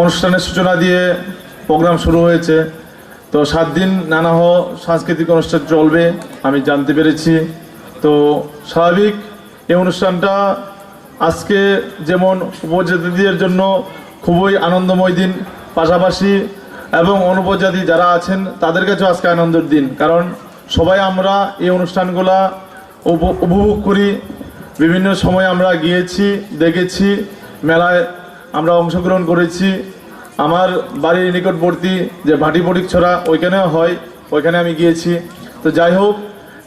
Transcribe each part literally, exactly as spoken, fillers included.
অনুষ্ঠানের সূচনা দিয়ে প্রোগ্রাম শুরু হয়েছে। তো সাত দিন নানা সাংস্কৃতিক অনুষ্ঠান চলবে, আমি জানতে পেরেছি। তো স্বাভাবিক এই অনুষ্ঠানটা আজকে যেমন উপজাতিদের জন্য খুবই আনন্দময় দিন, পাশাপাশি এবং অনুপজাতি যারা আছেন তাদের কাছেও আজকে আনন্দের দিন, কারণ সবাই আমরা এই অনুষ্ঠানগুলা উপ-, উপভোগ করি। বিভিন্ন সময় আমরা গিয়েছি, দেখেছি, মেলায় আমরা অংশগ্রহণ করেছি। আমার বাড়ির নিকটবর্তী যে ভাটি ফটিকছড়া, ওইখানেও হয়, ওইখানে আমি গিয়েছি। তো যাই হোক,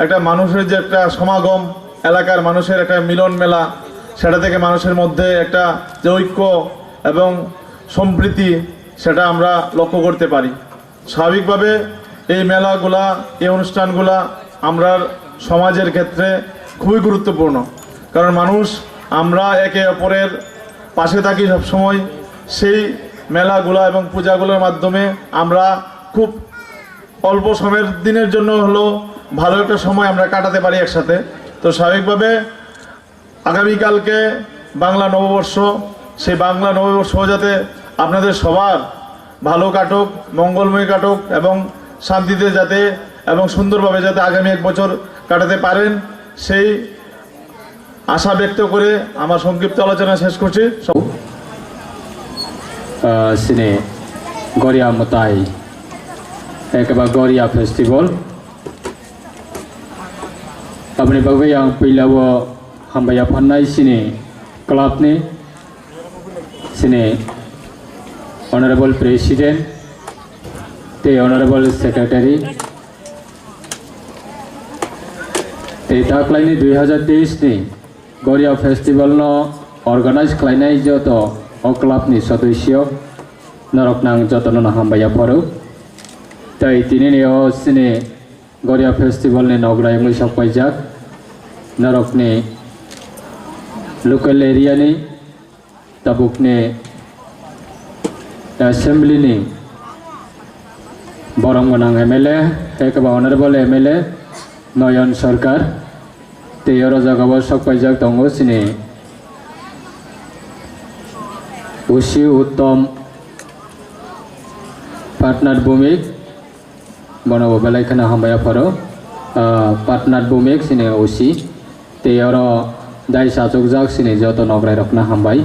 একটা মানুষের যে একটা সমাগম, এলাকার মানুষের একটা মিলন মেলা, সেটা থেকে মানুষের মধ্যে একটা যে ঐক্য এবং সম্প্রীতি, সেটা আমরা লক্ষ্য করতে পারি। স্বাভাবিকভাবে এই মেলাগুলা, এই অনুষ্ঠানগুলা আমরার সমাজের ক্ষেত্রে খুবই গুরুত্বপূর্ণ, কারণ মানুষ আমরা একে অপরের পাশে থাকি সবসময়। সেই মেলাগুলা এবং পূজাগুলোর মাধ্যমে আমরা খুব অল্প সময়ের দিনের জন্য হলেও ভালো একটা সময় আমরা কাটাতে পারি একসাথে। তো স্বাভাবিকভাবে আগামীকালকে বাংলা নববর্ষ, সেই বাংলা নববর্ষ যাতে আপনাদের সবার ভালো কাটুক, মঙ্গলময় কাটুক এবং শান্তিতে যাতে এবং সুন্দরভাবে যাতে আগামী এক বছর কাটাতে পারেন, সেই আশা ব্যক্ত করে আমার সংক্ষিপ্ত আলোচনা শেষ করছি। Ah, sini Goria Mwtai, ekaba Goria Festival. Aboni bagwi ang puilao hambai yapharnai sini club ni, sini Honorable President tei Honorable Secretary tei taklaini dui hazar teis ni Goria Festival no organize khlainai joto o club ni sodosyo norok nang jotono no hambai yapharo. Tei tini ni o sini Goria Festival ni nograi wngwi sok paijak norokni local area ni tabukni assembly ni borom gwnang M L A, ekaba honorable M L A Noyon Sarkar, tei oro jagao sok paijak tongo chini O C Uttom Patnath Bhumik. Bono bo belai kheno hambai apharo, ah, Patnath Bhumik sini O C. Tei oro dai sachukjak sini joto nograi rokno hambai.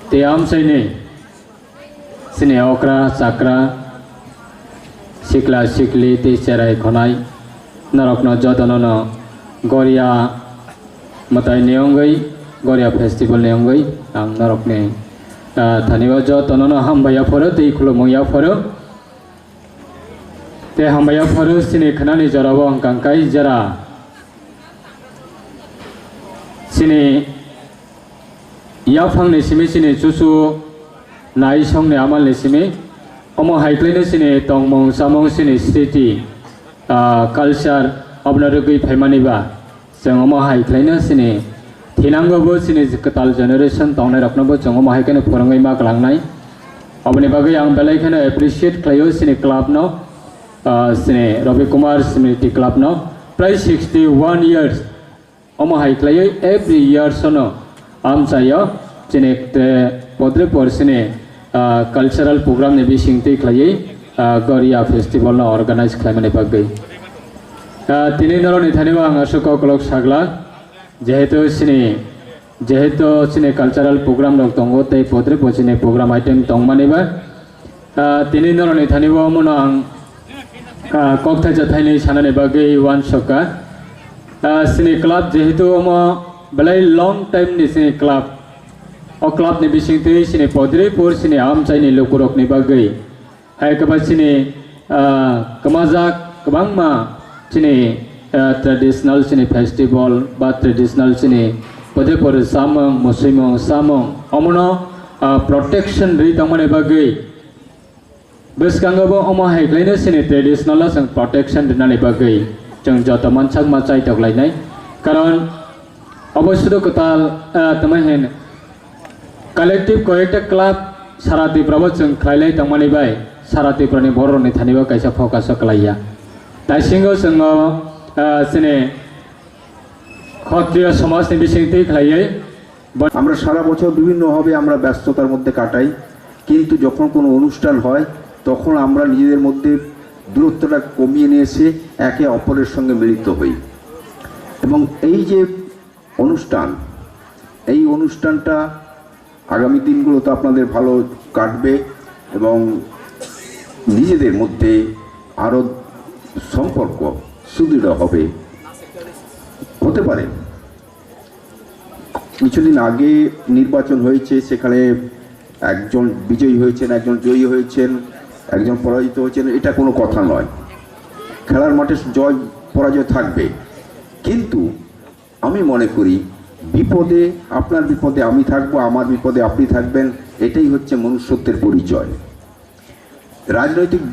Tei amchaini sini okra chakra, sikla sikli tei cherai khonai norokno jotono no Goria mwtai ni wngwi, Goria festival ni wngwi ang norokni, ah, thani o jotono no hambai apharo tei khulumui apharo. Tei hambai apharo chini khnani jorao ang kangkai jera. Chini yaphangni simi chini chuchu naisongni amalni simi. Omo hai khlaino chini tongmung chamung chini sriti, ah, culture abono rwgwi phaimani ba. Chwng omo hai khlaino chini thinango bo chini kwtal generation tongnai rokno bo chwng omo hai kheno phwrwngwi ma kwlangnai. Oboni bagwi ang belai kheno appreciate khlaio chini club no, ah, chini Ravi Kumar Smriti Club no. Prai sixty one years omo hai khlaiwi every year sono amchaio chini, eh, podre por chini, ah, cultural program ni bisingtwi khlaiwi, ah, Goria festival no organize khlaimani bagwi. Ah, tini norokni thani bo ang aswk koklok sagla, jehetu chini, jehetu chini cultural program rok tongo tei podre po chini program item tongmani ba. Ah, tini norokni thani bo omono ang, ah, kok thaisa thainwi sanani bagwi uansukha. Ah, chini club jehetu omo belai long time ni chini club, o club ni bisingtwi chini podre por chini amchaini lukurokni bagwi hai kwbangma chini, ah, kwmajak kwbangma chini, ah, traditional chini festival ba traditional chini podre por samung, musimung, samung, omono, ah, protection rwi tongmani bagwi bwskango bo omo hai khlaino chini traditional no chwng protection rwnani bagwi chwng joto mansak ma chaitok lainai. Karon obo sudu kwtal, ah, tamo hin collective koyekta club sara Tripura bo chwng khlailai tongmani bai sara Tripura ni borok rokni thani bo kaisa focus o kwlaiya. Taisingo chwng o, ah, chini Khotriyo somajni bisingtwi khlaiwi আমরা সারা বছর বিভিন্নভাবে আমরা ব্যস্ততার মধ্যে কাটাই। কিন্তু যখন কোনো অনুষ্ঠান হয়, তখন আমরা নিজেদের মধ্যে দূরত্বটা কমিয়ে নিয়ে এসে একে অপরের সঙ্গে মিলিত হই। এবং এই যে অনুষ্ঠান, এই অনুষ্ঠানটা আগামী দিনগুলোতে আপনাদের ভালো কাটবে এবং নিজেদের মধ্যে আরও সম্পর্ক সুদৃঢ় হবে, হতে পারে। কিছুদিন আগে নির্বাচন হয়েছে, সেখানে একজন বিজয়ী হয়েছেন, একজন জয়ী হয়েছেন, একজন পরাজিত হয়েছেন, এটা কোনো কথা নয়। খেলার মাঠে জয় পরাজয় থাকবে, কিন্তু আমি মনে করি বিপদে, আপনার বিপদে আমি থাকবো, আমার বিপদে আপনি থাকবেন, এটাই হচ্ছে মনুষ্যত্বের পরিচয়। রাজনৈতিক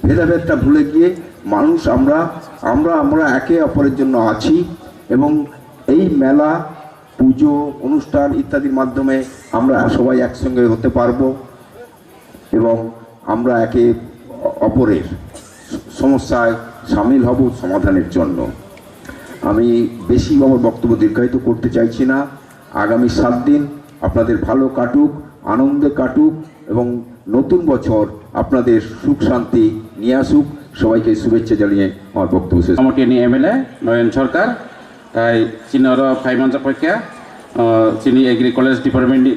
ভেদাভেদটা ভুলে গিয়ে মানুষ আমরা, আমরা, আমরা একে অপরের জন্য আছি এবং এই মেলা, পুজো, অনুষ্ঠান ইত্যাদির মাধ্যমে আমরা সবাই একসঙ্গে হতে পারবো এবং আমরা একে অপরের সমস্যায় সামিল হব সমাধানের জন্য। আমি বেশি আমার বক্তব্য দীর্ঘায়িত করতে চাইছি না। আগামী সাত দিন আপনাদের ভালো কাটুক, আনন্দে কাটুক এবং নতুন বছর আপনাদের সুখ শান্তি নিয়ে আসুক। সবাইকে শুভেচ্ছা জানিয়ে আমার বক্তব্য শেষ। Amotini M L A Noyon Sarkar, tai chini oro phai manjak paikha, uh, chini Agri College Department ni,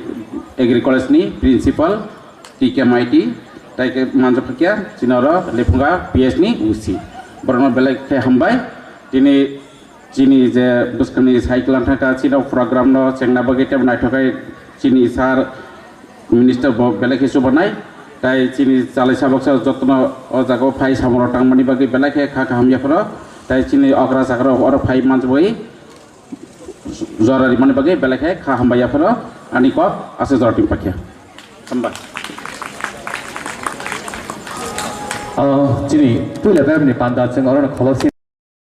Agri College ni Principal T K Maiti, tai khe manjak paikha chini oro Lephunga P S ni O C. Borokno belai khe hambai, tini chini je bwskangni cycle thangkha chini program no chengna bagwi tei naithok khe chini sir Minister bo belai khe chubanai, tai chini chalaisa baksa jotono o jaga o phai samung rok tangmani bagwi belai khe kha kaham yapharo, tai chini okra chakra rok oro phai manjagwi jora rimani bagwi belai khe kha hambai yapharo, ani kok aswk jora twi pakya. Hambai. O chini puila bermani panda chwng oro khobor si